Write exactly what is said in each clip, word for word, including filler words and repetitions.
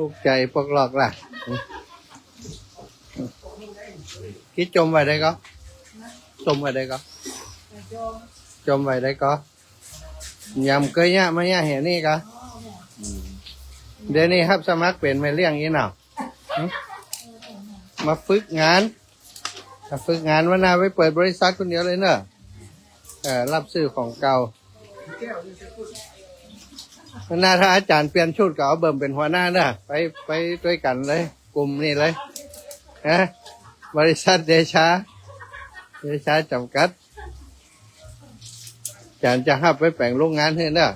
ทุกข์ใจ๋ปกลอกละ กิจจมไว้ได้ก่อ จมไว้ได้ก่อ จมไว้ได้ก่อ ยำเกยเยียะมาเยียะแห่นี่ก่อ เดี๋ยวนี้ฮับสมัครเป๋นแม่เลี้ยงอี้เนาะ มาฝึกงาน มาฝึกงาน วันหน้าไปเปิดบริษัทคนเดียวเลยเนาะ เอ่อ ฮับซื้อของเก่า วันหน้าถ้าอาจ๋ารย์เปลี่ยนชุดก็เอาเบิ่มเป๋นหัวหน้าเนาะ ไป ไปตวยกั๋นเลย กลุ่มนี้เลย ฮะ บริษัทเดชา เดชาจำกัด อาจ๋ารย์จะฮับไปแป๋งโฮงงานหื้อเนาะ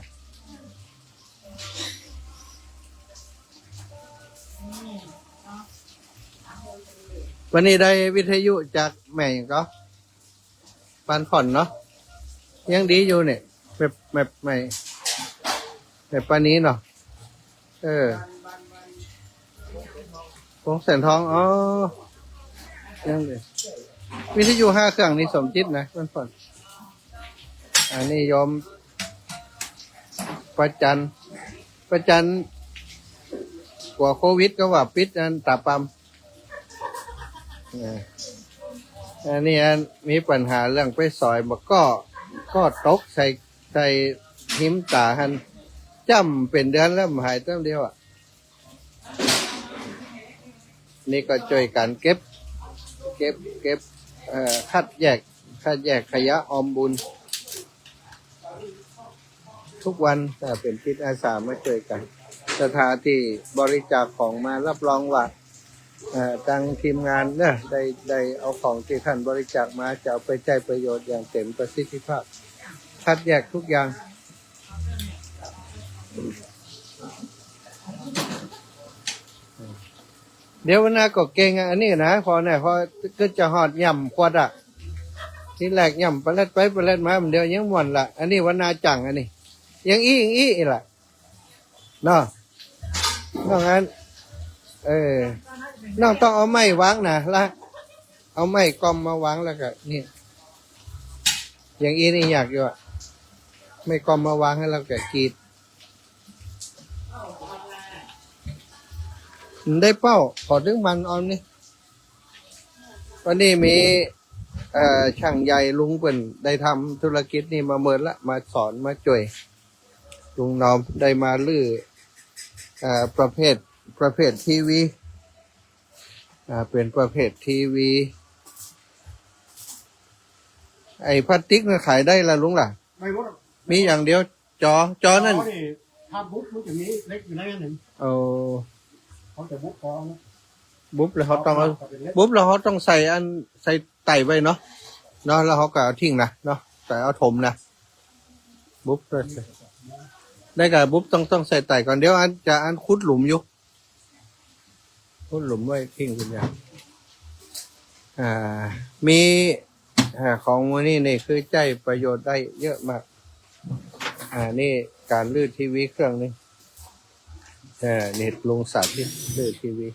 วันนี้ได้วิทยุจากแม่หยังก่อ บ้านผ่อนเนาะ ยังดีอยู่เนี่ย แบบ แบบใหม่ แบบปานนี้เนาะ เออ วงแสนทอง อ๋อ ยังดี วิทยุห้าเครื่องนี่สมจิตนะ บ้านผ่อน อันนี้โยมประจัน ประจัน กั๋วโควิดก็ว่าปิดอันต๋าปำ อ่า อันนี้อันมีปัญหาเรื่องไปสอยบ่าก้อ ก้อตกใส่ ใส่หิมต๋าหั้น จ้ำเป๋นเดือนแล้ว บ่หายแต๊เดียวอะ นี่ก็จ้วยกั๋นเก็บ เก็บ เก็บ เอ่อ คัดแยก คัดแยกขยะออมบุญ ทุกวัน เอ่อ เป๋นจิตอาสามาจ้วยกั๋น ศรัทธาตี้บริจาคของมารับรองว่า เอ่อ ตังทีมงานเนาะ ได้ ได้เอาของตี้ต้านบริจาคมา จะเอาไปใจ๊ประโยชน์อย่างเต็มประสิทธิภาพ คัดแยกทุกอย่าง เดี๋ยววันหน้าก็เก่งอะ อันนี้นะ พอเนี่ย พอก็จะฮอดย่ำขวดอะ ทีแรกย่ำปะแล็ดไปปะแล็ดมา เดี๋ยวยังม่วนละ อันนี้วันหน้าจั่ง อันนี้ ยังอี้ ยังอี้ละ เนาะ นอกนั้น เออ น้องต้องเอาไม้วางนะละ เอาไม้ก้อมมาวางแล้วก็นี่ อย่างอี้นี่ยากอยู่อะ ไม้ก้อมมาวางหื้อแล้วก็กรีด มันได้เป้า ขอดึงมันออนนี่ วันนี้มี เอ่อ ช่างใหญ่ลุงเปิ้นได้ทำธุรกิจนี่มาเมินละ มาสอนมาจ้วย ลุงนอมได้มารื้อ เอ่อ ประเภท ประเภททีวี อ่า เป๋นประเภททีวี ไอ้พลาสติกนั้นขายได้ละลุงล่ะ ไม่หมด มีอย่างเดียว จอ จอนั้น จอนี่ ถ้าบุบมันจะมีเหล็กอยู่ในนั้นหนึ่ง โอ้ เขาจะบุบจอนะ บุบแล้วเขาต้องเอา เขาเป็นเหล็ก บุบแล้วเขาต้องใส่อัน ใส่ไต่ไว้เนาะ เนาะ แล้วเขาก็เอาทิ้งนะ เนาะ ใส่เอาถมนะ บุบแล้วใส่ ได้ก่ะ บุบต้อง ต้องใส่ไต่ก่อน เดี๋ยวอันจะอันขุดหลุมอยู่ ขุดหลุมไว้ทิ้งคุณยาย อ่า มี อ่า ของหมู่นี้นี่คือใจ๊ประโยชน์ได้เยอะมาก อ่า นี่ก๋านรื้อทีวีเครื่องหนึ่ง เอ่อ นี่ลุงสาธิตรื้อทีวี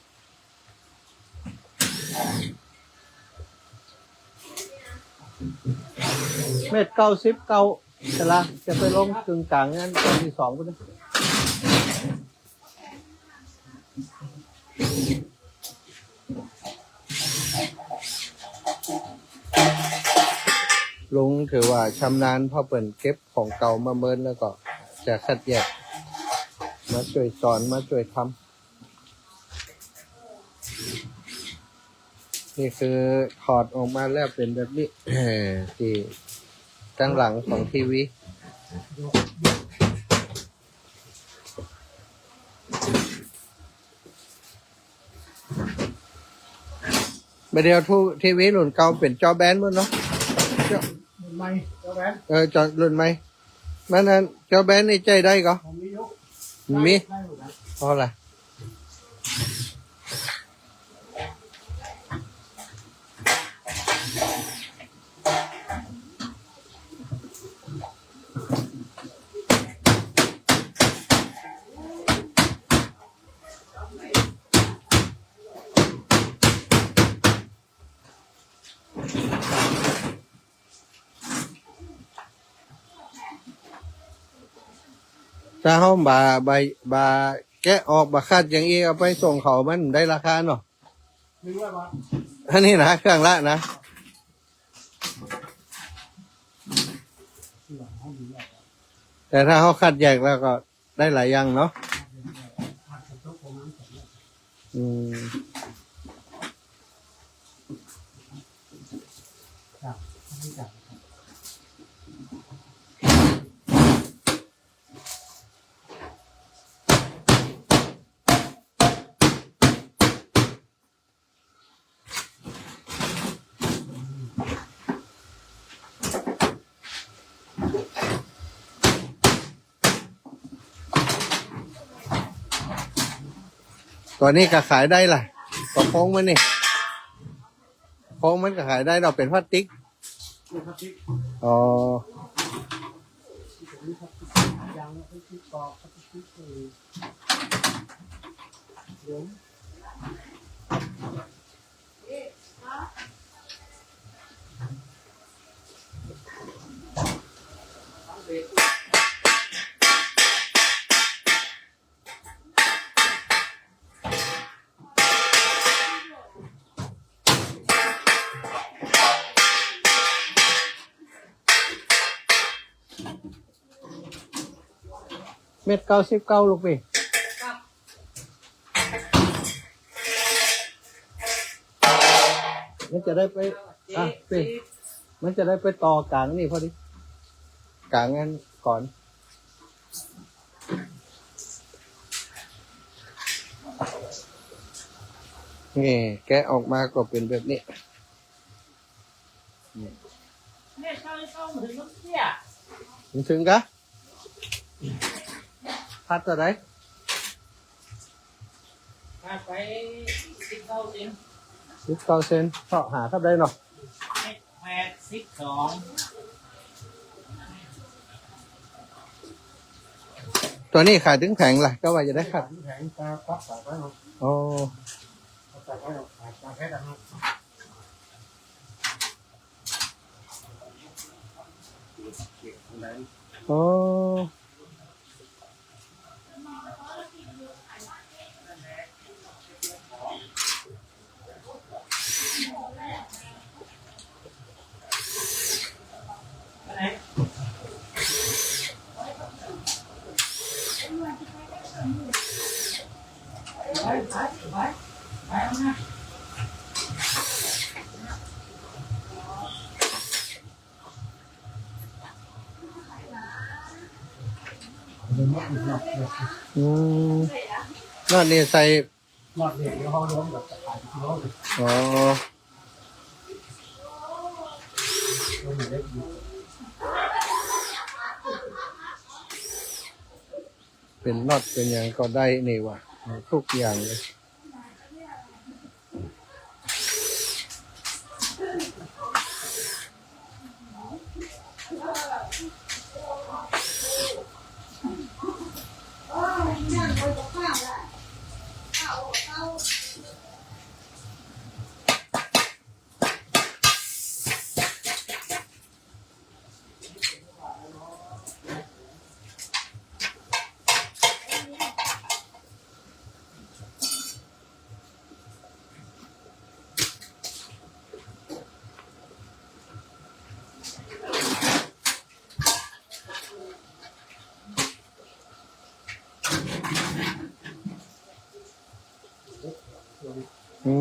เม็ดเก้าสิบเก้า จะละ จะไปลงกึ่งก๋างอันตี้สองพุ้นนะ ลุงถือว่าชำนาญ เพราะเปิ้นเก็บของเก่ามาเมินแล้วก็จะคัดแยก มาจ้วยสอน มาจ้วยทำ นี่คือถอดออกมาแล้วเป๋นแบบนี้ เอ่อ ตี้ตังหลังของทีวี บ่าเดี่ยวทู ทีวีรุ่นเก่าเป๋นจอแบนหมดเนาะ จอ รุ่นใหม่ จอแบน เออ จอรุ่นใหม่ มันนั้นจอแบนนี่ใจ๊ได้ก่อ ผมมีอยู่ มี ได้หมดนะ อ๋อล่ะ ถ้าเฮาบ่า บ่า บ่า แกะออกบ่ขัดอย่างอี้ เอาไปส่งเขามันได้ราคาเนาะ หนึ่งร้อยบาท อันนี้นะ เครื่องละนะ แต่ถ้าเฮาขัดแยกแล้วก็ได้หลายอย่างเนาะ อืม ตัวนี้ก็ขายได้ล่ะ กระโปรงมันนี่ กระโปรงมันก็ขายได้ เราเป็นพลาสติก อ๋อ เม็ดเก้าสิบเก้า ลูกพี่ มันจะได้ไป อ่ะ พี่ มันจะได้ไปต่อกลางนี่พอดี กลางนั้นก่อน นี่ แกะออกมาก็เป็นแบบนี้ นี่ มันถึงกะ พัดเท่าใด พัดไปสิบเก้าเซน สิบเก้าเซน เซาะหาครับได้เนาะ แปดสิบสอง ตัวนี้ขายตึงแผงล่ะ ก็ว่าจะได้ครับ แผงตาปักสายไฟเนาะ อ๋อ เอาสายไฟออก สาย สายไฟนะครับ อ๋อ อืม แล้วนี่ใส่ น็อตเหล็ก เดี๋ยวเขาล้มแบบจะขายกิโลเลย อ๋อ ล้มเหล็กอยู่ เป็นน็อตเป็นหยังก็ได้นี่หว่า ทุกอย่างเลย อืม อื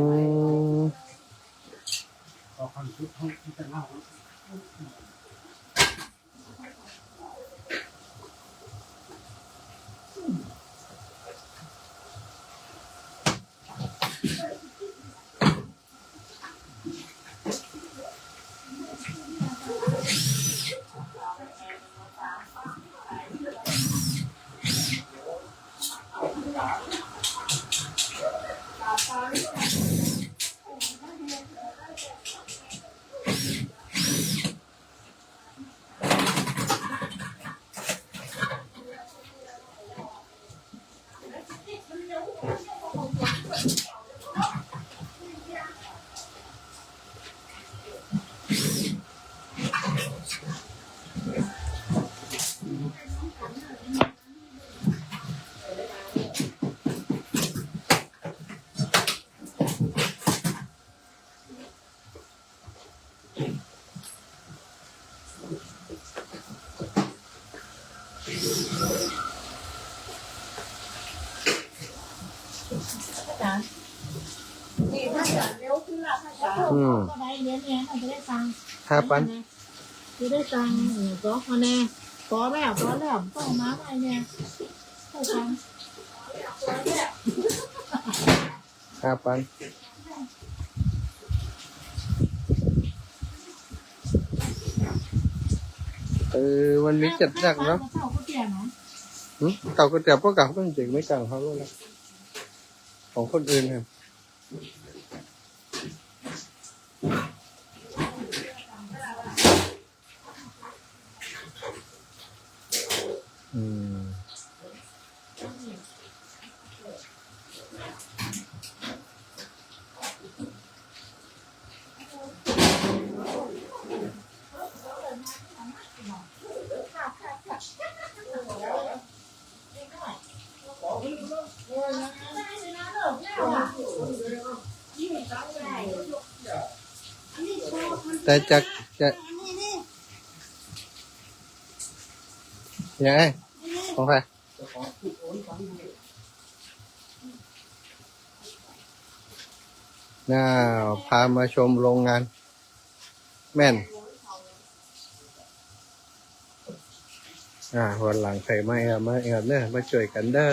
อาจ๋ารย์ นี่ถ้าจ๋ารย์เร็วขึ้นล่ะ ถ้าจ๋ารย์ อืม ก็ได้เรียนเนี่ย มันจะได้ตังค์ ห้าปัน จะได้ตังค์ เออ ก็เอาแน่ พอแล้ว พอแล้ว ต้องมาใหม่เนี่ย เข้าตังค์ ห้าปัน เออ มันมีเจ็ดหลักเนาะ เต้าก๋วยเตี๋ยวเนาะ หึ เต้าก๋วยเตี๋ยวพวกเก่า มันเจ๋งไม่เก่าเขาแล้วนะ ของคนอื่นครับ อืม แต่จะ จะ ยังไง ของใคร น่า พามาชมโรงงาน แม่น อ่า วันหลังใครมาแอว มาแอวเนอะ มาจ้วยกั๋นเด้อ